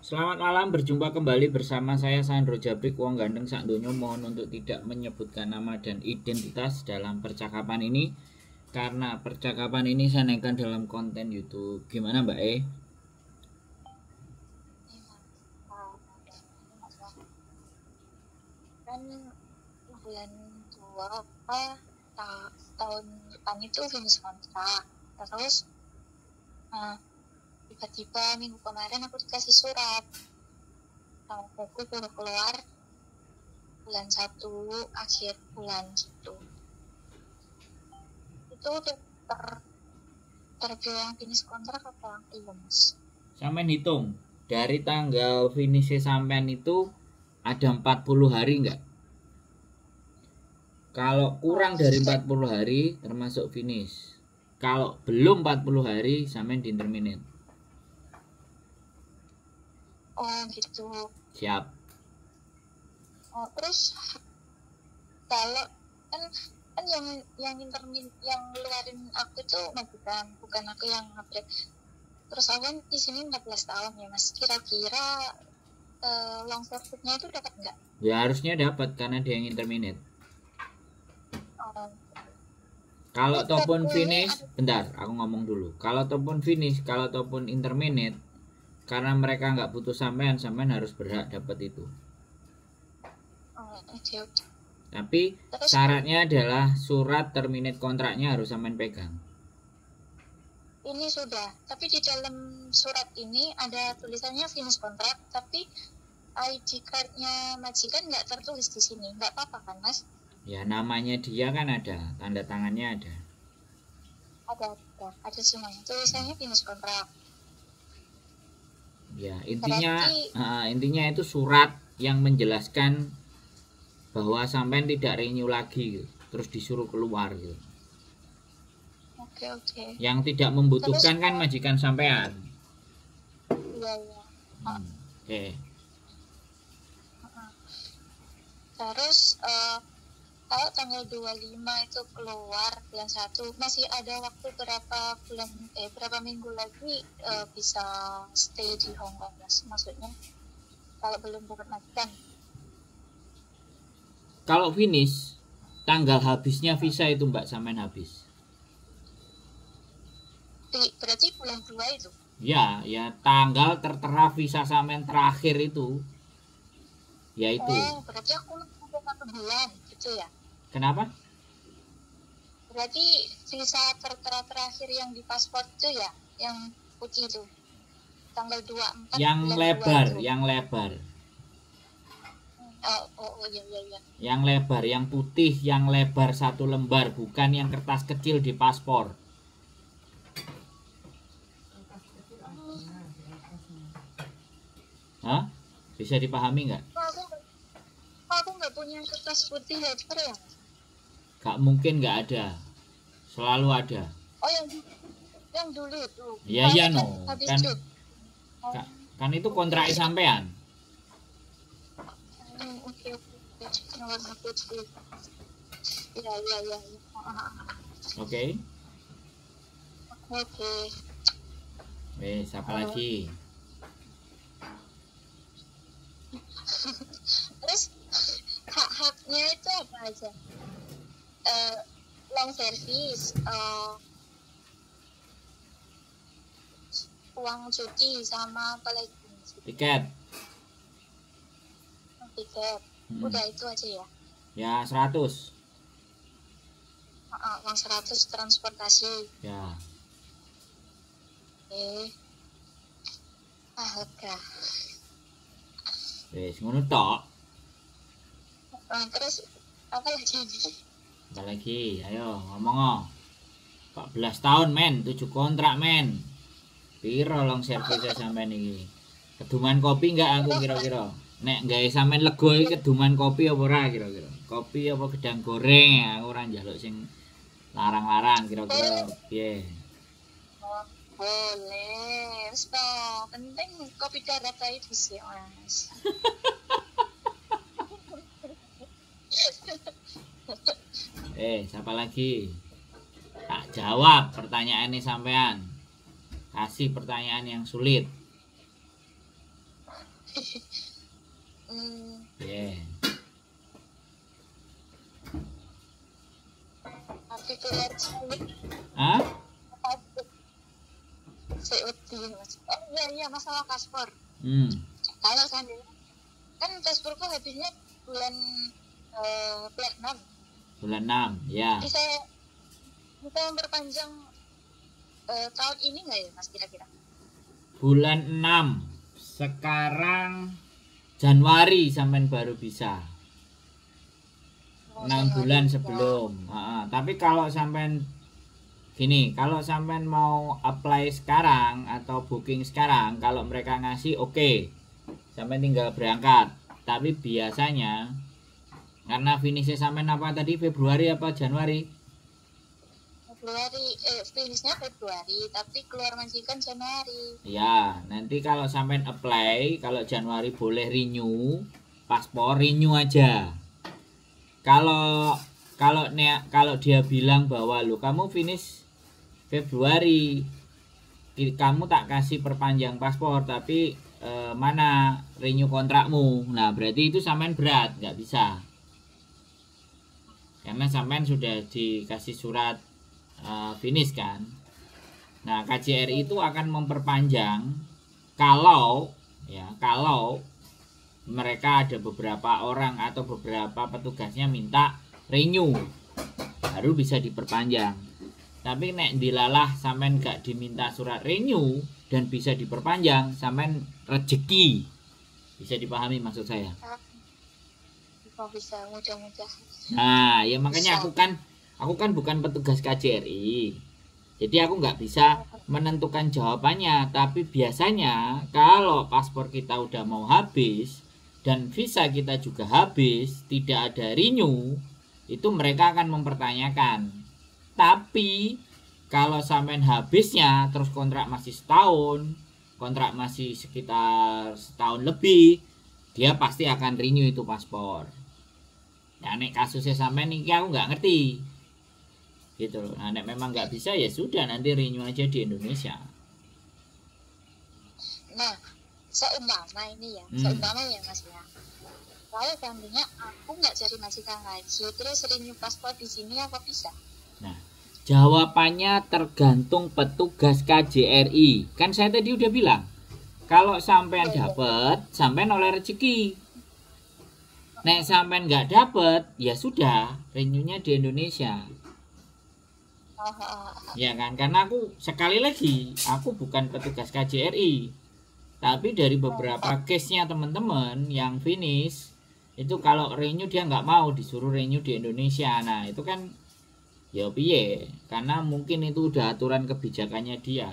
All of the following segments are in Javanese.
Selamat malam, berjumpa kembali bersama saya Sandro Jabrik, wong ganteng sak donya. Mohon untuk tidak menyebutkan nama dan identitas dalam percakapan ini karena percakapan ini saya naikkan dalam konten YouTube. Gimana Mbak E? Kan bulan 2 tahun depan itu finish kontrak. Terus tiba-tiba minggu kemarin aku dikasih surat kalau aku baru keluar bulan 1 akhir bulan gitu. Itu udah terbilang finish kontrak apa belum, Mas? Sampean hitung dari tanggal finish sampean itu ada 40 hari enggak? Kalau kurang dari 40 hari termasuk finish. Kalau belum 40 hari sampean di terminate. Oh gitu. Siap. Oh, terus kalau kan kan yang intermin yang ngeluarin aku itu majikan, bukan aku yang upgrade. Terus aku kan di sini 14 tahun ya Mas, kira-kira long service-nya itu dapat nggak? Ya harusnya dapat karena dia yang terminate. Oh, Kalau terus ataupun perpunya finish, ada. bentar, aku ngomong dulu. Kalau ataupun finish, kalau ataupun interminate, karena mereka nggak butuh sampean, sampean harus berhak dapat itu. Oh, oke, oke. Tapi Terus syaratnya adalah surat terminate kontraknya harus sampean pegang. ini sudah, tapi di dalam surat ini ada tulisannya finish kontrak, tapi ID card-nya majikan nggak tertulis di sini. Nggak apa-apa kan Mas? Ya namanya dia kan ada, tanda tangannya ada. Ada semuanya. Tulisannya finish kontrak. Ya intinya Berarti intinya itu surat yang menjelaskan bahwa sampean tidak renew lagi gitu. Terus disuruh keluar gitu. oke, oke. Yang tidak Terus membutuhkan kan majikan sampean. iya, iya. Oh, Hmm, oke. oh. Terus kalau tanggal 25 itu keluar bulan 1 masih ada waktu berapa bulan berapa minggu lagi bisa stay di Hong Kong Mas? Maksudnya kalau belum dapat majikan. Kalau finish, tanggal habisnya visa itu Mbak sampean habis. Berarti bulan 2 itu. Ya, ya tanggal tertera visa sampean terakhir itu, yaitu. Oh, berarti aku masih ada 1 bulan gitu ya. Kenapa? Berarti visa tertera terakhir yang di paspor itu ya, yang putih itu tanggal 24 Yang bulan 2 lebar, itu. yang lebar. Oh, oh, oh, iya, iya, iya. Yang lebar, yang putih, yang lebar satu lembar, bukan yang kertas kecil di paspor. Hmm, Hah? Bisa dipahami nggak? kok aku kok aku nggak punya kertas putih lebar ya? Gak mungkin nggak ada. Selalu ada. Oh, yang dulu itu. Ya Soalnya iya kan no, habis kan itu. Oh, kan itu kontrak sampean. oke, oke. Yang warna putih. Iya, iya, iya, iya. Ah, ah, ah. Oke. Okay? Oke, oke. Wes, apa Eh, lagi? terus hak-haknya itu apa aja? Eh, long service, uang cuti sama apa lagi? Tiket. Tiket. Hmm. Udah itu aja ya. Ya 100. Ah, ah, uang 100 transportasi. Ya. Oke. Ah, lega. Wes ngono tok. Terus apa lagi? Apa lagi? Ayo ngomong oh. 14 tahun men, 7 kontrak men. Piro long service sampean iki? Keduman kopi enggak aku kira-kira? Nek gawe sampean lego iki keduman kopi apa ora kira-kira? Kopi apa gedang goreng ya? Aku ora njaluk sing larang-larang kira-kira Boleh. piye? Oh, boleh. Wis toh, penting kopi darat aja dhisik, Mas. Siapa lagi? Tak jawab pertanyaannya sampean. Kasih pertanyaan yang sulit. Hmm, Piye? tapi keluar Hah? saya wedi, Mas. Oh iya iya, masalah paspor. Kalau seandainya kan pasporku habisnya bulan bulan 6. Bulan 6, ya. Jadi saya bisa memperpanjang tahun ini nggak ya, Mas, kira-kira? Bulan 6. Sekarang Januari sampean baru bisa. Oh, 6 Januari bulan ya. sebelum. Ha-ha. Tapi kalau sampean gini, kalau sampean mau apply sekarang atau booking sekarang, kalau mereka ngasih oke. Sampean tinggal berangkat. Tapi biasanya karena finishnya sampean apa tadi, Februari apa Januari? Februari, finishnya Februari, tapi keluar majikan Januari. Ya, nanti kalau sampean apply, kalau Januari boleh renew paspor, renew aja. Kalau kalau kalau dia bilang bahwa lu kamu finish Februari, kamu tak kasih perpanjang paspor, tapi mana renew kontrakmu? Nah, berarti itu sampean berat, nggak bisa. Karena sampean sudah dikasih surat finish kan. Nah, KJRI itu akan memperpanjang kalau ya, kalau mereka ada beberapa orang atau beberapa petugasnya minta renew, baru bisa diperpanjang. Tapi nek dilalah sampean gak diminta surat renew dan bisa diperpanjang, sampean rezeki. Bisa dipahami maksud saya? Bisa, bisa, mudah-mudahan. Nah, ya makanya Bisa. aku kan bukan petugas KJRI. Jadi aku nggak bisa menentukan jawabannya, tapi biasanya kalau paspor kita udah mau habis dan visa kita juga habis, tidak ada renew, itu mereka akan mempertanyakan. Tapi kalau sampean habisnya terus kontrak masih setahun, kontrak masih sekitar setahun lebih, dia pasti akan renew itu paspor. Nah, nek kasusnya sampean iki aku nggak ngerti. Gitu loh. Nah, nek memang nggak bisa ya sudah, nanti renew aja di Indonesia. Nah, seumpama ini ya, seumpama ya, Mas ya. Kalau seandainya aku nggak cari majikan lagi, terus renew paspor di sini apa bisa? Nah, jawabannya tergantung petugas KJRI. Kan saya tadi udah bilang, kalau sampean dapet, sampean oleh rezeki. Nek sampean nggak dapet, ya sudah, renewnya di Indonesia. Oh. Ya kan? Karena aku sekali lagi, aku bukan petugas KJRI. Tapi dari beberapa case-nya teman-teman yang finish, itu kalau renew dia nggak mau, disuruh renew di Indonesia. Nah, itu kan ya piye? Karena mungkin itu udah aturan kebijakannya dia.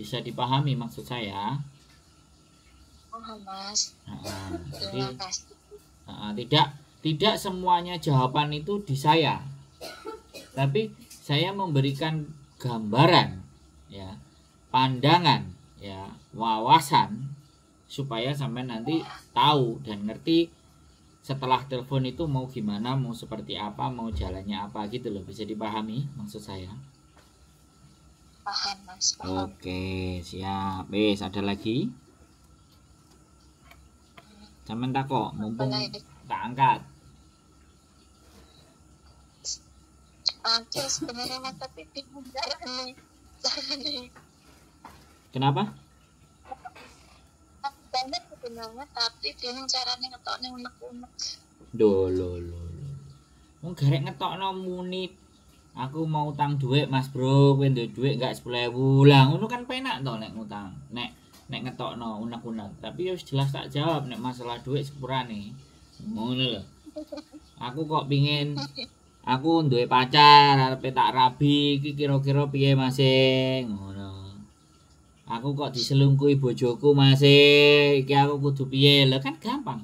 Bisa dipahami maksud saya? Paham, Mas. Nah, jadi Terima kasih. nah, tidak tidak semuanya jawaban itu di saya. Tapi saya memberikan gambaran ya, pandangan ya, wawasan supaya sampai nanti tahu dan ngerti setelah telepon itu mau gimana, mau seperti apa, mau jalannya apa gitu loh. Bisa dipahami maksud saya? Paham, Mas, paham. Oke, siap. Wis, ada lagi? Sampean takok, mumpung Apalagi? tak angkat. Oke, sebenarnya Mas, tapi bingung caranya. Caranya. Kenapa? Banyak sebenarnya, tapi bingung caranya ngetoknya unek-unek. Do lo lo lo. Wong garek ngetokno muni aku mau utang duit, Mas Bro, kowe duwe duit enggak 10.000. Lah ngono kan penak to nek ngutang. Nek nek ngetokno unek-unek. Tapi ya wis jelas tak jawab nek masalah duit sepurane. Ngono lho. Aku kok pingin aku duwe pacar arepe tak rabi iki kira-kira piye Mas e? Ngono. Aku kok diselingkuhi bojoku Mas e, iki aku kudu piye? Lah kan gampang.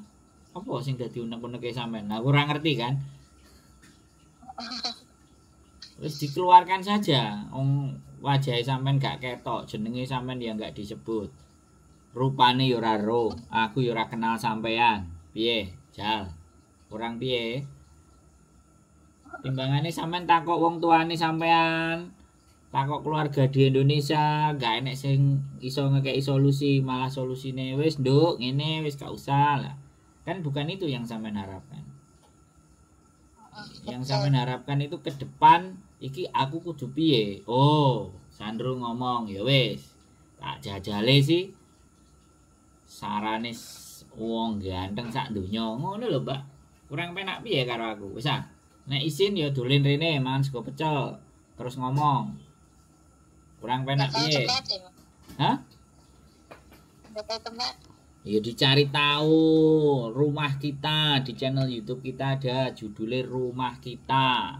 Apa sing dadi unek-uneke sampean? Aku ora ngerti kan. Wis dikeluarkan saja. Wong wajahe sampean gak ketok, jenenge sampean ya gak disebut. Rupane ya ora ro, aku ya ora kenal sampean. Piye? Jal. Kurang piye? Timbangane sampean takok wong tuane sampean, Takok keluarga di Indonesia, gak enek sing iso ngekei solusi, malah solusine wis nduk, ngene wis gak usah lah. Kan bukan itu yang sampean harapkan. Yang Betul. sampean harapkan itu ke depan iki aku kudu piye. Oh, Sandro ngomong ya wis. Tak jajale sih sarane wong ganteng sak donya ngono lho, Mbak. Kurang penak piye karo aku. Wis ah. Nek isin ya dolen rene mangan sego pecel terus ngomong. Kurang penak Nggak tahu piye? tempat ya. Hah? Nggak tahu tempat. Ya dicari tahu rumah kita di channel YouTube kita ada judulnya Rumah Kita.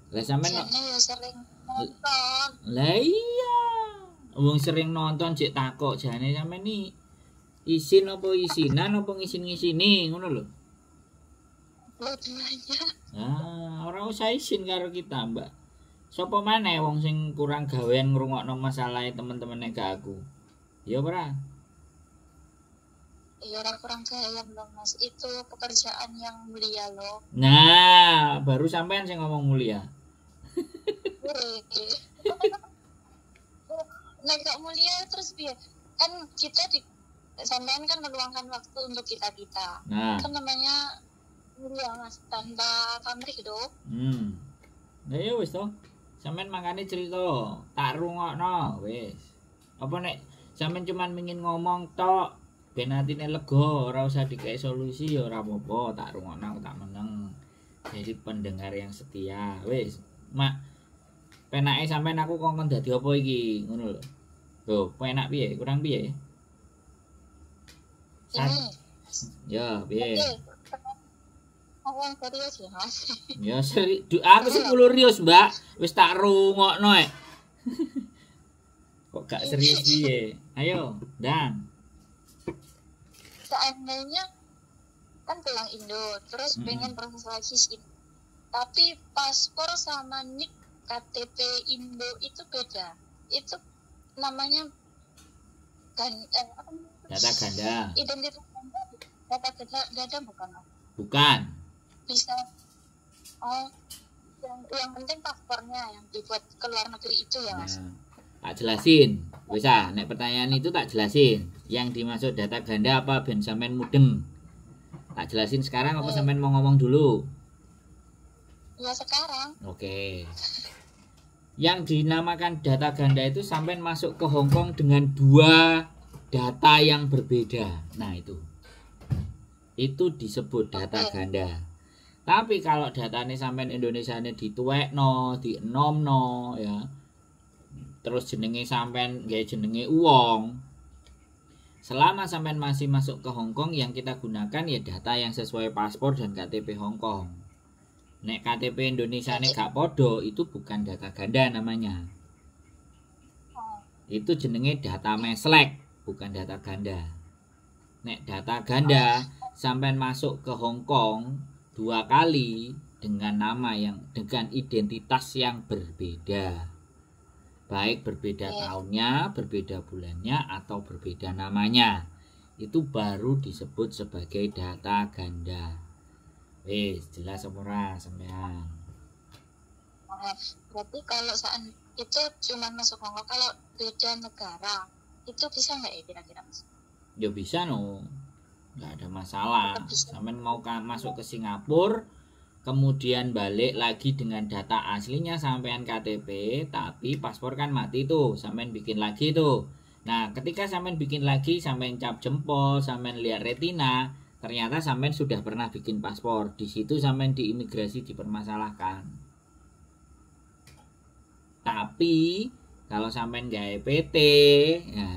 Lah sampean Soalnya ya sering nonton. Lah iya. Wong sering nonton cek takok jane sampean ni isin apa isinan apa ngisin-ngisini ngono lho. Dua-duanya. Ah, ora usah isin karo kita, Mbak. Sopo maneh wong sing kurang gawean ngrungokno masalahe temen-temene gak aku. Ya ora? Ya orang kurang kaya belum mas. Itu pekerjaan yang mulia loh. Nah, baru sampean sing ngomong mulia. Wih. Nah, gak mulia terus biar kan kita di sampean kan meluangkan waktu untuk kita kita. Nah, Kan namanya mulia mas, tanpa pamrih dong. Nah ya wis toh. Sampean mangkane cerita, tak rungokno wis. Apa nek sampean cuman mingin ngomong tok ben atine lega, ora usah dikei solusi ya ora apa-apa, tak rungokno aku tak meneng. Jadi pendengar yang setia. Wis, Mak, penake sampean aku kongkon dadi apa iki? Ngono lho. Lho, penak piye? Kurang piye? Sat, Ini ya piye? oke, aku yang serius ya mas. Ya seri, aku sih serius, Mbak. Wis tak rungokno ek. Kok gak serius piye? Ayo, Dan. Seandainya kan pulang Indo terus pengen proses lagi sih, tapi paspor sama NIK KTP Indo itu beda, itu namanya gan apa, Data ganda. identitas ganda, data ganda, ganda bukan Mas? Bukan. Bisa. Oh, yang penting paspornya yang dibuat ke luar negeri itu ya mas. Nah, tak jelasin. Wis ah, nek pertanyaan itu tak jelasin. Yang dimaksud data ganda apa ben sampean mudeng. Tak jelasin sekarang apa sampean mau ngomong dulu? Ya sekarang. Oke. Yang dinamakan data ganda itu sampean masuk ke Hong Kong dengan dua data yang berbeda. Nah, itu. Itu disebut data ganda. Tapi kalau datanya sampean Indonesia ini dituwekno, dienomno ya. Terus jenenge sampean gawe jenenge uwong. Selama sampean masih masuk ke Hong Kong yang kita gunakan ya data yang sesuai paspor dan KTP Hong Kong. Nek KTP Indonesia ini gak podo, itu bukan data ganda namanya. Oh, Itu jenenge data meslek, bukan data ganda. Nek data ganda sampean masuk ke Hong Kong dua kali dengan nama yang dengan identitas yang berbeda. Baik berbeda tahunnya, berbeda bulannya atau berbeda namanya. Itu baru disebut sebagai data ganda. Wis, jelas apa ora sampean? maaf. Berarti kalau saat itu cuma masuk Hongkong, kalau beda negara itu bisa nggak ya kira-kira mas? Ya bisa no. Nggak ada masalah. Tetap bisa. Sampean mau masuk ke Singapura, kemudian balik lagi dengan data aslinya sampean KTP, tapi paspor kan mati tuh, sampean bikin lagi tuh. Nah, ketika sampean bikin lagi, sampean cap jempol, sampean lihat retina, ternyata sampean sudah pernah bikin paspor. Di situ sampean di imigrasi dipermasalahkan. Tapi kalau sampean gawe PT, ya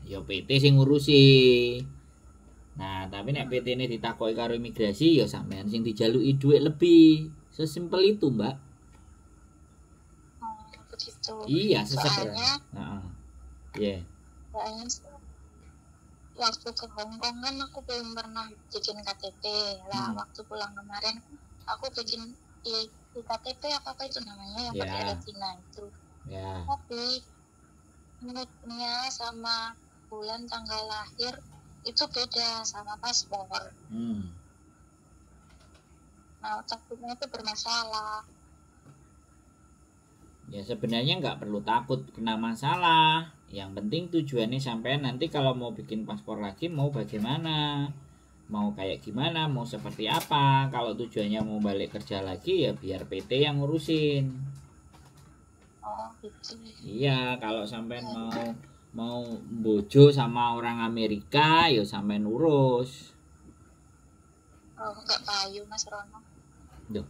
ya PT sing ngurusi. Nah, tapi nek PT ini ditakoki karo imigrasi ya sampean sing dijaluki duit lebih. Sesimpel itu, Mbak. Oh, begitu. Iya, Soalnya, sesederhana. Heeh. Iya. soalnya waktu ke Hongkong kan aku belum pernah bikin KTP lah. Waktu pulang kemarin aku bikin di, di KTP apa apa itu namanya yang pakai Ya, retina itu. ya. Tapi nicknya sama bulan tanggal lahir itu beda sama paspor. Nah, takutnya itu bermasalah. Ya sebenarnya nggak perlu takut kena masalah. Yang penting tujuannya sampai nanti kalau mau bikin paspor lagi mau bagaimana, mau kayak gimana, mau seperti apa. Kalau tujuannya mau balik kerja lagi ya biar PT yang ngurusin. Oh gitu. Iya, kalau sampean mau mau bojo sama orang Amerika ya sampean urus. Oh, nggak payu Mas Rono. Duh,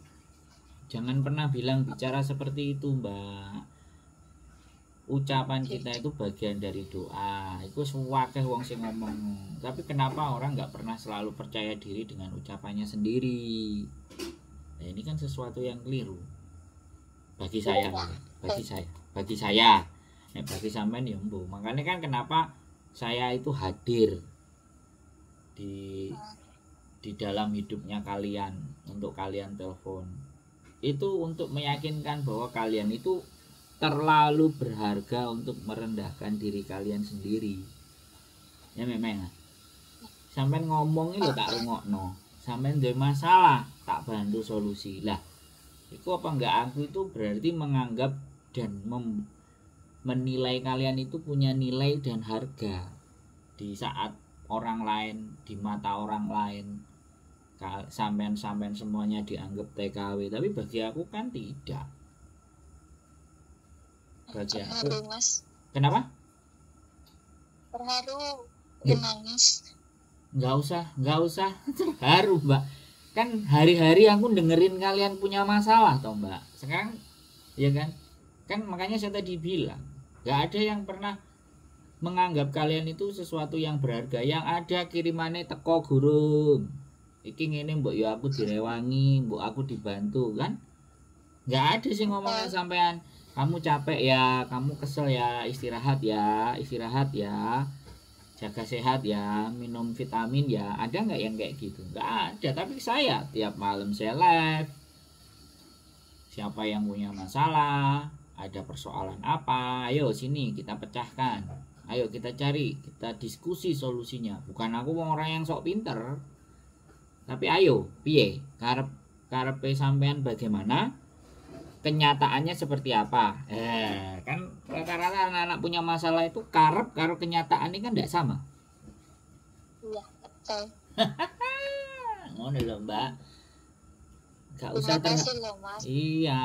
jangan pernah bilang bicara seperti itu, Mbak. Ucapan kita itu bagian dari doa. Itu suwakeh wong sing ngomong. Tapi kenapa orang nggak pernah selalu percaya diri dengan ucapannya sendiri? Nah, ini kan sesuatu yang keliru. Bagi saya, bagi saya, bagi saya. Nek bagi sampean ya mbuh. Makanya kan kenapa saya itu hadir di dalam hidupnya kalian untuk kalian telepon. Itu untuk meyakinkan bahwa kalian itu terlalu berharga untuk merendahkan diri kalian sendiri. Ya memang. Sampean ngomong lho tak rungokno. Sampean duwe masalah, tak bantu solusi. Lah, itu apa enggak aku itu berarti menganggap dan menilai kalian itu punya nilai dan harga di saat orang lain, di mata orang lain sampean-sampean semuanya dianggap TKW, tapi bagi aku kan tidak. Bagi aku. Terharu Mas. Kenapa? Terharu, Loh. Nangis. Nggak usah terharu, Mbak. Kan hari-hari aku dengerin kalian punya masalah toh, Mbak. Sekarang ya kan, kan makanya saya tadi bilang nggak ada yang pernah menganggap kalian itu sesuatu yang berharga. Yang ada kirimannya teko gurung, iki ngene, mbok ya aku direwangi, mbok aku dibantu, kan nggak ada sih ngomongnya sampean, kamu capek ya, kamu kesel ya, istirahat ya, istirahat ya, jaga sehat ya, minum vitamin ya. Ada nggak yang kayak gitu? Nggak ada. Tapi saya tiap malam saya live, siapa yang punya masalah, ada persoalan apa, ayo sini kita pecahkan, ayo kita cari, kita diskusi solusinya. Bukan aku mau orang yang sok pinter, tapi ayo piye karep karepe sampean, bagaimana kenyataannya, seperti apa. Kan rata-rata anak-anak punya masalah itu karep karo kenyataan ini kan tidak sama. Iya, betul. Ngono lho, Mbak, nggak usah Terima kasih loh, Mas. Iya,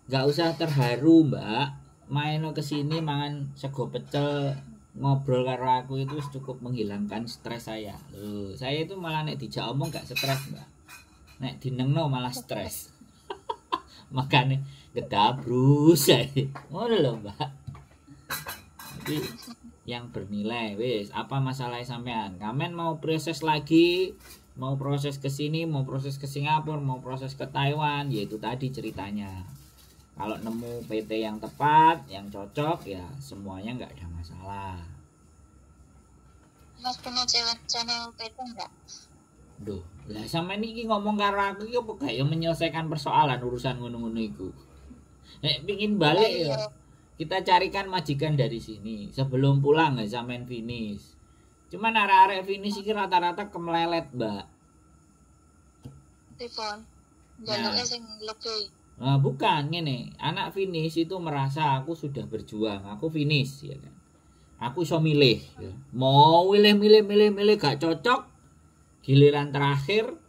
nggak usah terharu, Mbak. Main ke sini mangan sego pecel, ngobrol karo aku itu cukup menghilangkan stres saya. Loh, saya itu malah nek dijak omong gak stres, Mbak. Nek dinengno malah stres. Makanya gedabrus saya. Ngono lho, Mbak. Jadi yang bernilai wis, apa masalahnya sampean? Kamen mau proses lagi, mau proses ke sini, mau proses ke Singapura, mau proses ke Taiwan, yaitu tadi ceritanya. Kalau nemu PT yang tepat, yang cocok, ya semuanya nggak ada masalah. Mas punya channel PT enggak? Duh, lah sama ini ngomong karo aku iki apa gak ya menyelesaikan persoalan urusan ngono-ngono iku. Nek pingin balik ya kita carikan majikan dari sini sebelum pulang, nggak sampean finish. Cuman arek-arek finish iki rata-rata kemelelet, Mbak. Pripun? Nah. Jaluknya sing lebih. Nah, bukan ngene, anak finish itu merasa aku sudah berjuang, aku finish ya kan. Aku iso milih ya. Mau milih milih milih milih gak cocok, giliran terakhir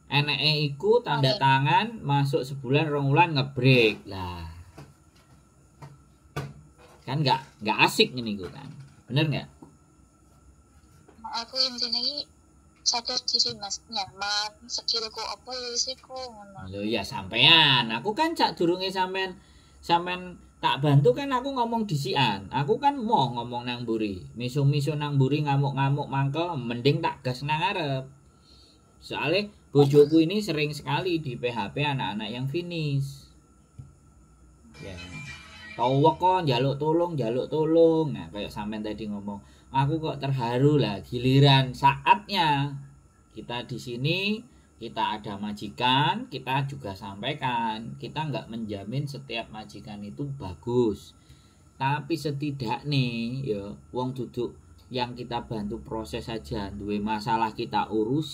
eneke iku tanda tangan masuk sebulan 2 wulan ngebreak lah. Kan nggak asik ngene iku kan. Bener nggak? Aku intinya iki sadar diri, Mas, nyaman, skillku apa ya wis iku ngono. Lho ya sampean, aku kan cak durunge sampean sampean tak bantu kan aku ngomong disian. Aku kan mau ngomong nang mburi. Misuh-misuh nang mburi, ngamuk-ngamuk mangkel, mending tak gas nang ngarep. Soalnya bojoku ini sering sekali di PHP anak-anak yang finish. Ya. Tahu kok njaluk tolong, njaluk tolong. Nah, kayak sampean tadi ngomong, aku kok terharu lah, giliran saatnya kita di sini kita ada majikan, kita juga sampaikan, kita nggak menjamin setiap majikan itu bagus. Tapi setidaknya ya wong duduk yang kita bantu proses saja duwe masalah kita urusi.